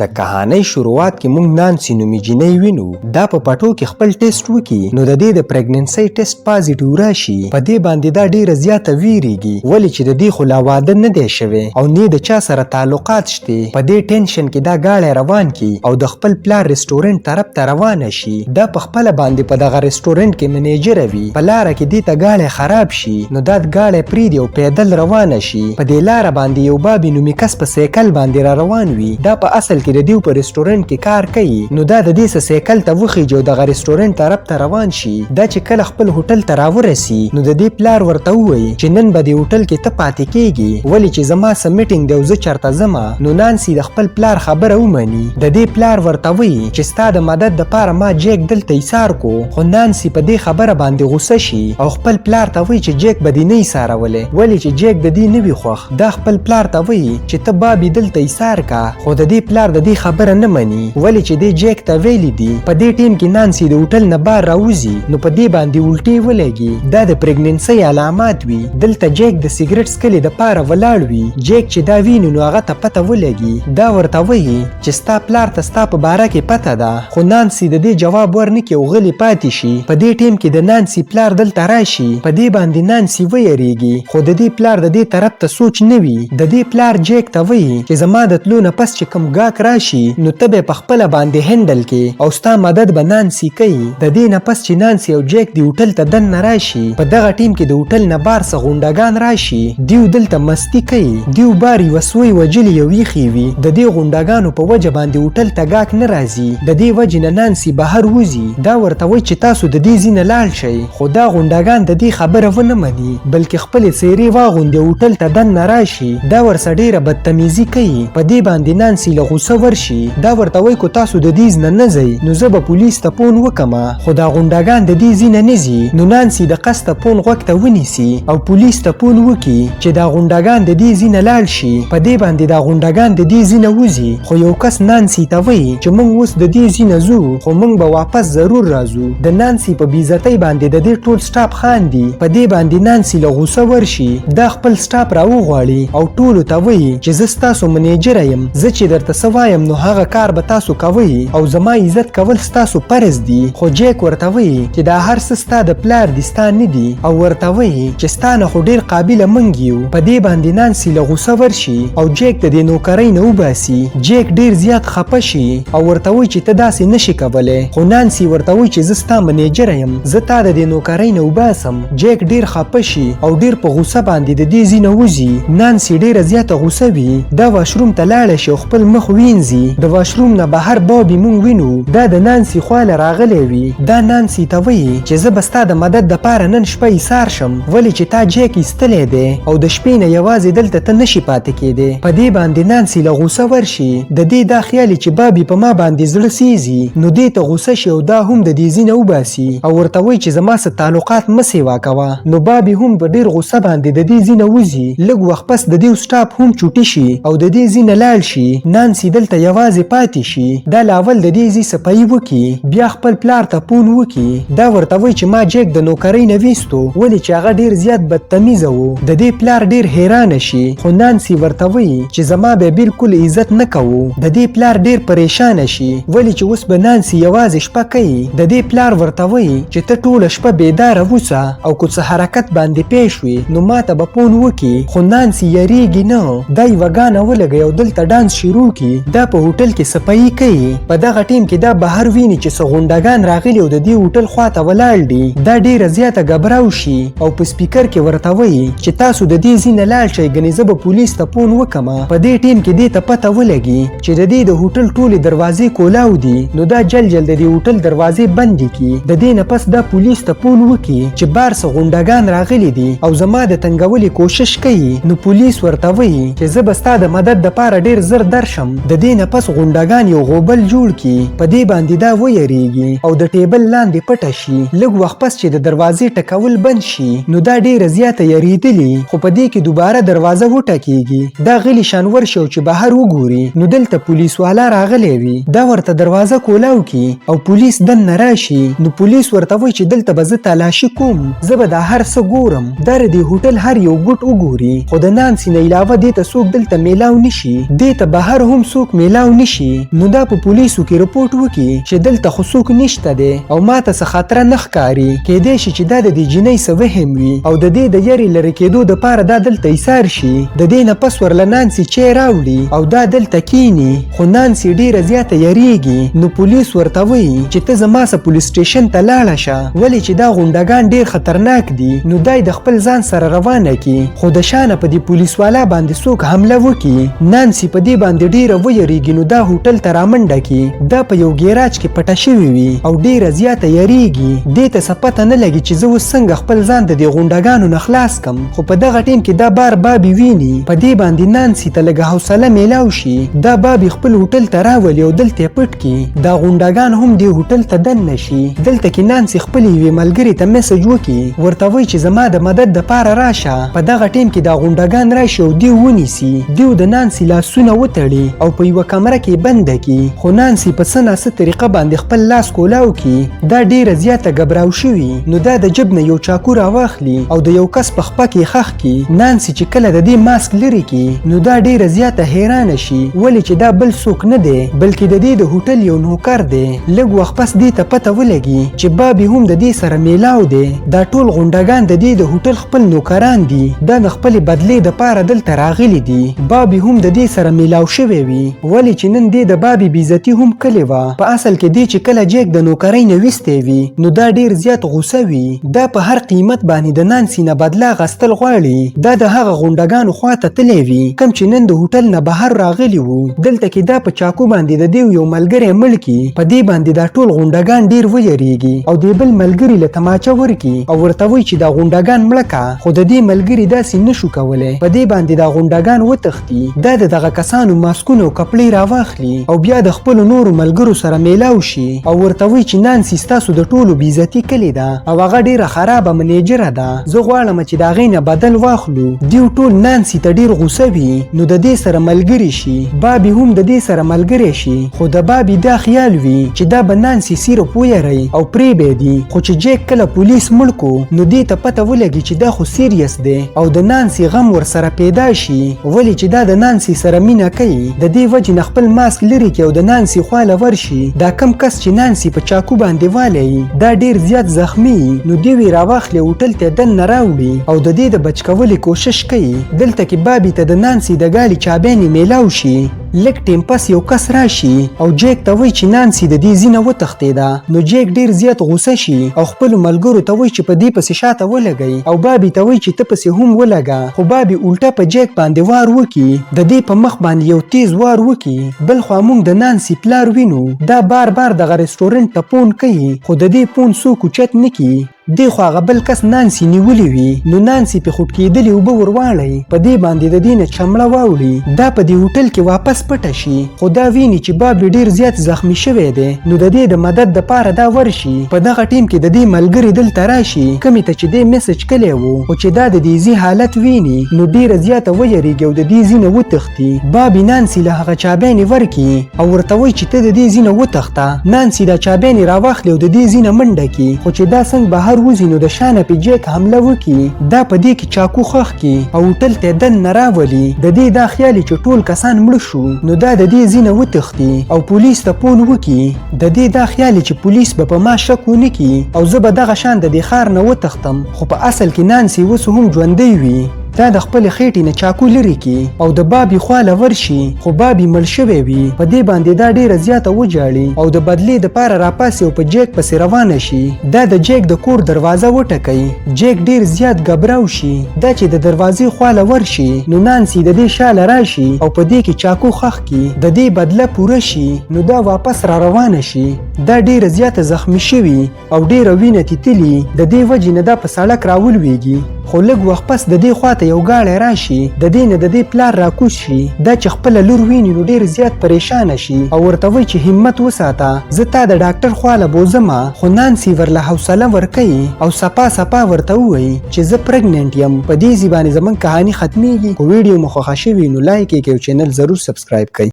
د کهانۍ شروعات کې مونږ نانسي نومي جینۍ وینو. دا په پټو کې خپل ټیسټ وکي نو د دې د پریګننسۍ ټیسټ پازیټیو راشي. په دې باندې دا ډیره زیاته ویریږي، ولې چې د دې خو لا واده نه دی شوی او نه د چا سره تعلقات شته. په دې ټینشن کې دا ګاړی روان کی او د خپل پلار رستورانت طرف ته روانه شي. دا په خپله باندې په دغه رستورانت کې منیجر وي. په لاره کې دې ته ګاړی خراب شي نو دا ګاړی پریږدي او پیدل روانه شي. په دې لاره باندې یو بابي نومي کس په سایکل باندې را روان وي. دا په اصل کې د دیو په رستورانت کې کار کوي، نو دا د دې څه سایکل ته وخیږي او دغه رستورانت طرف ته روان شي. دا چې کله خپل هوټل ته راورسي نو د دې پلار ورته ووایي چې نن به دې هوټل کې ته پاتې کیږي، ولې چې زما څه میټینګ دی او زه چرته ځمه. نو نانسي د خپل پلار خبره ومني. د دې پلار ورته وایي چې ستا د مدد دپاره ما جیک دلته ایسار کو، خو نانسي په دې خبره باندې غوسه شي او خپل پلار ته وایي چې جیک به دې نه ایسارولی، ولې چې جیک د دې نه وي خوښ. دا خپل پلار ته وایي چې ته بابي دلته ایسار کا، خو د دې پلار د دې خبره نه مني، ولې چې دې جیک ته ویلي دي. په دې ټیم کې نانسي د هوټل نه بار راوځي نو په دې باندې الټې ولګي. دا د پریګننسۍ علامات وي. دلته جیک د سیګریټ څکلې د پاره ولاړ وي. جیک چې دا ویني نو هغه ته پته ولګي. دا ورته وایي چې ستا پلار ته ستا په باره کې پته ده، خو نانسي د دې جواب ورنکړي او غلې پاتې شي. په دې ټیم کې د نانسي پلار دلته راشي. په دې باندې نانسي ویریږي، خو د دې پلار د دې طرف ته سوچ نه وي. د دې پلار جیک ته وایي چې زما د تلو نه پس چې کوم ګاک راشي نو ته به په خپله باندې هینډل کې او ستا مدد به نانسي کوي. د دې نه پس چې نانسي او جیک د هوټل ته دننه راشي، په دغه ټیم کې د هوټل نه بار څه غونډګان راشي. دیو دلته مستي کوي. دیو بار یوه سوی وژلي یو ایښی وي. د دې غونډګانو په وجه باندې هوټل ته ګاک نه راځي. د دې وجې نه نانسي بهر وځي. دا ورته وایي چې تاسو د دې ځای نه لاړ شئ، خو دا غونډګان د دې خبره ونه مني، بلکې خپلې څیرې واغوندي او هوټل ته دننه راشي. دا ورسره ډیره بدتمیزي کوي. په دې باندې نانسي له غوسه ورشي. دا ورته وایي که تاسو د دې ځای نه نه ځئ نو زه به پولیس ته فون وکمه، خو دا غونډګان د دې ځای نه نه ځي. نو نانسي د قصده فون غوږ ته ونیسي او پولیس ته فون وکي چې دا غونډګان د دې ځای نه لاړ شي. په دې باندې دا غونډګان د دې ځای نه وځي، خو یو کس نانسي ته وایي چې موږ اوس د دې ځای نه ځو، خو موږ به واپس ضرور راځو. د نانسي په بېعزتۍ باندې د دې ټول سټاپ خاندي. په دې باندې نانسي له غوسه ورشي. دا خپل سټاپ راوغواړي او ټولو ته وایي چې زه ستاسو منیجره یم، زه چې درته څه وایم نو هغه کار به تاسو کوئ او زما عزت کول ستاسو فرض دي. خو جیک ورته وایي چې دا هر څه ستا د پلار دي، ستا نه دي، او ورته وایي چې ستا نه خو ډیر قابله موږ یو. په دې باندې نانسي له غوسه ورشي او جیک د دې نوکرۍ نه وباسي. جیک ډیر زیات خپه شي او ورته وایي چې ته داسې نشې کولی، خو نانسي ورته وایي چې زه ستا منیجره یم، زه تا د دې نوکرۍ نه وباسم. جیک ډیر خپه شي او ډیر په غوسه باندې د دې ځای نه وځي. نانسي ډیره زیاته غوسه وي. دا واشروم ته لاړه شي او خپل مخ وینځي. د واشروم نه بهر بابي مونږ وینو. دا د نانسي خواله راغلی وي. دا نانسي ته وایي چې زه به ستا د مدد دپاره نن شپه ایسار شم، ولې چې تا جیک ایستلی دی او د شپې نه یوازې دلته ته نشي پاتې کېدی. په دې باندې نانسي له غوسه ورشي. د دې دا خیال چې بابي په ما باندې زړه سیزي، نو دې ته غوسه شي او دا هم د دې ځای نه وباسي او ورته وایي چې زما څه تعلقات مه سیوا کوه. نو بابي هم په ډیر غوسه باندې د دې ځای نه وځي. لږ وخت پس د دې سټاپ هم چوټي شي او د دې ځای نه لاړ شي. نانسي دلته یوازې پاتې شي. دا لاول د دې ځای صفایي وکړي، بیا خپل پلار ته فون وکړي. دا ورته وایي چې ما جیک د نوکرۍ نه ویستو، ولې چې هغه ډیر زیات بدتمیزه و. د دې پلار ډیر حیرانه شي، خو نانسي ورته وایي چې زما به بالکل عزت نه کوو. د دې پلار ډیر پریشانه شي، ولې چې اوس به نانسي یوازې شپه کوي. د دې پلار ورته وایي چې ته ټوله شپه بیداره وسه او که څه حرکت باندې پېښ وي نو ما ته به فون وکړي، خو نانسي یریږي نه. دا یوه ګانه ولګوي او دلته ډانس شروع کړي. دا په هوټل کې صفایي کوي. په دغه ټیم کې دا بهر ویني چې څه غونډګان راغلي او د دې هوټل خواته ولاړ دي. دا ډیره زیاته ګبراو شي او په سپیکر کې ورته وایي چې تاسو د دې ځای نه لاړ شئ، ګنې زه به پولیس ته فون وکمه. په دې ټیم کې دې ته پته ولګي چې د دې د هوټل ټولې دروازې کولاو دي، نو دا جل جل د دې هوټل دروازې بندې کړي. د دې نه پس دا پولیس ته فون وکړي چې بار څه غونډګان راغلي دي او زما د تنګولې کوشش کوي. نو پولیس ورته وایي چې زه به ستا د مدد دپاره ډیر زر درشم. د دې نه پس غونډګان یو غوبل جوړ کړي. په دې باندې دا ویریږي او د ټیبل لاندې پټه شي. لږ وخت پس چې د دروازې ټکول بند شي نو دا ډیره زیاته یریدلي، خو په دې کې دوباره دروازه وټکیږي. دا غلي شان ورشي او چې بهر وګوري نو دلته پولیس والا راغلی وي. دا ورته دروازه کولاو کړي او پولیس دننه راشي. نو پولیس ورته وایي چې دلته به زه تلاشي کوم، زه به دا هر څه ګورم. دا د دې هوټل هر یو ګوټ وګوري، خو د نانسي نه علاوه دې ته څوک دلته میلاو نشي. دې ته بهر هم څوک څوک میلاو نشي، نو دا په پولیسو کې رپورټ وکي چې دلته خو څوک نشته دی او ماته څه خطره نه ښکاري، کیدای شي چې دا د دې جینۍ څه وهم وي او د دې د یرې لرې کیدو دپاره دا دلته ایسار شي. د دې نه پس ورله نانسي چای راوړي او دا دلته کیني، خو نانسي ډیره زیاته یریږي، نو پولیس ورته وایي چې ته زما سه پولیس سټیشن ته لاړه شه، ولې چې دا غونډګان ډیر خطرناک دي. نو دای د خپل ځان سره روانه کی، خو د شانه په دې پولیس والا باندې څوک حمله وکي. نانسي په دې باندې ډیره ویریږي، نو دا هوټل ته رامنډه کی. دا په یو ګیراج کې پټه شوې وي او ډیره زیاته یریږي. دې ته څه پته نه لګي چې زه اوس څنګه خپل ځان د دې غونډګانو نه خلاص کم. خو په دغه ټیم کې دا بار بابي ویني. په دې باندې نانسي ته لږه حوصله میلاو شي. دا بابي خپل هوټل ته راولي او دلته یې پټ کي. دا غونډګان هم دې هوټل ته دننه شي. دلته کې نانسي خپلې یوې ملګرې ته میسج وکي، ورته وایي چې زما د مدد دپاره راشه. په دغه ټیم کې دا غونډګان راشي او دیو ونیسي. دیو د نانسي لاسونه وتړي او په یوه کمره کې بنده کي، خو نانسي په څه ناڅه طریقه باندې خپل لاس کولاو کي. دا ډیره زیاته ګبراو شوي، نو دا د جب نه یو چاکو راواخلي او د یو کس په خپه کې خښ کي. نانسي چې کله د دې ماسک لرې کي، نو دا ډیره زیاته حیرانه شي، ولې چې دا بل څوک نه دی بلکې د دې د هوټل یو نوکر دی. لږ وخت پس دې ته پته ولګي چې بابي هم د دې سره میلاو دی. دا ټول غونډګان د دې د هوټل خپل نوکران دي، دا د خپلې بدلې د پاره دلته راغلي دي. بابي هم د دې سره میلاو شوی وي، ولې چې نن دې د بابي بیزتی هم کلې وه. په اصل کې دې چې کله جیک د نوکرۍ نه ویستی وي، نو دا ډیر زیات غوسه وي. دا په هر قیمت باندې د نانسي نه بدله غستل غواړي. دا د هغه غونډګانو خواته تللی وي کم چې نن د هوټل نه بهر راغلي وو. دلته کې دا په چاکو باندې د دیو یو ملګری مړ کي. په دې باندې دا ټول غونډګان ډیر ویریږي او د بل ملګري له تماچه ورکي او ورته وایي چې دا غونډګان مړه کا، خو د دې ملګري داسې نشو کولی. په دې باندې دا غونډګان وتښتي. دا د دغه کسانو ماسکونه او کپړې راواخلي او بیا د خپلو نورو ملګرو سره میلاو شي او ورته وایي چې نانسي ستاسو د ټولو بیزتي کلې ده او هغه ډیره خرابه منیجره ده، زه غواړم چې د هغې نه بدل واخلو. دیو ټول نانسي ته ډیر غوسه وي، نو د دې سره ملګري شي. بابي هم د دې سره ملګری شي، خو د بابي دا خیال وي چې دا به نانسي صرف ویری او پرې به دي. خو چې جیک کله پولیس مړ کو، نو دې ته پته ولګي چې دا خو سیریس دی او د نانسي غم ورسره پیدا شي، ولې چې دا د نانسي سره مینه کوي. د دې وجې نه خپل ماسک لرې کړي او د نانسي خواله ورشي. دا کم کس چې نانسي په چاکو باندې والی، دا ډیر زیات زخمی، نو دیو یې راواخلي، هوټل ته دننه راوړي او د دې د بچ کولې کوشش کوي. دلته کې بابي ته د نانسي د ګاډي چابیانې میلاو شي. لږ ټیم پس یو کس راشي او جیک ته وایي چې نانسي د دې ځینه وتښتېده. نو جیک ډیر زیات غوسه شي او خپلو ملګرو ته وایي چې په دې پسې شاته ولګئ او بابي ته وایي چې ته پسې هم ولګه. خو بابي الټه په جیک باندې وار وکي، د دې په مخ باندې یو تیز وار وکي. بلخوا مونږ د نانسي پلار وینو. دا بار بار دغه رستورانت ته پون کوي، خو د دې پون څوک اوچت نه کي. دې خو هغه بل کس نانسي نیولې وي، نو نانسي په خټکېدلې اوبه ورواړی، په دې باندې د دې نه چمړه واوړي. دا په دې هوټل کې واپس پټه شي، خو دا ویني چې بابي ډیر زیات زخمی شوی دی، نو د دې د مدد دپاره دا ورشي. په دغه ټیم کې د دې ملګري دلته راشي کومې ته چې دې میسج کلی وو، خو چې دا د دې ځي حالت ویني، نو ډیره زیاته ویریږي او د دې ځي نه وتښتي. بابي نانسي له هغه چابیانې ورکي او ورته وایي چې ته د دې ځي نه وتښته. نانسي دا چابیانې راواخلي او د دې ځي نه منډه کي، خو چې دا څنګه بهر وځي، نو د شانه پې جیک حمله وکي. دا په دې کې چاکو خښ کي او هوټل ته دننه راولي. د دې دا خیال چې ټول کسان مړه شو، نو دا د دې ځینه وتښتي او پولیس ته پون وکي. د دې دا خیال چې پولیس به په ما شک ونه کي او زه به دغه شان د دې ښار نه وتښتم، خو په اصل کې نانسي اوس هم ژوندۍ وي. دا د خپلې خېټې نه چاکو لرې کي او د بابي خواله ورشي، خو بابي مړ شوی وي. په دې باندې دا ډیره زیاته وژاړي او د بدلې دپاره راپاسي او په جیک پسې روانه شي. دا د جیک د کور دروازه وټکوي. جیک ډیر زیات ګبراو شي. دا چې د دروازې خواله ورشي، نو نانسي د دې شاله راشي او په دې کې چاکو خښ کي. د دې بدله پوره شي، نو دا واپس را روانه شي. دا ډیره زیاته زخمی شوي او ډیره وینه تیتلي، د دې وجې نه دا په سړک راولویږي. خو لږ وخت پس د دې خواته یو ګاډی راشي، د دې نه د دې پلار راکوز شي. دا چې خپله لور ویني، نو ډیر زیات پریشانه شي او ورته وایي چې همت وساته، زه تا د ډاکټر خواله بوځمه. خو نانسي ورله حوصله ورکوي او سپا سپا ورته ووایي چې زه pregnant یم. په دې ځای باندې زمونږ کهانی ختمیږي. که ویډیو مو خوښه شوي، نو لایک یې کړئ او چینل ضرور سبسکرایب کړئ.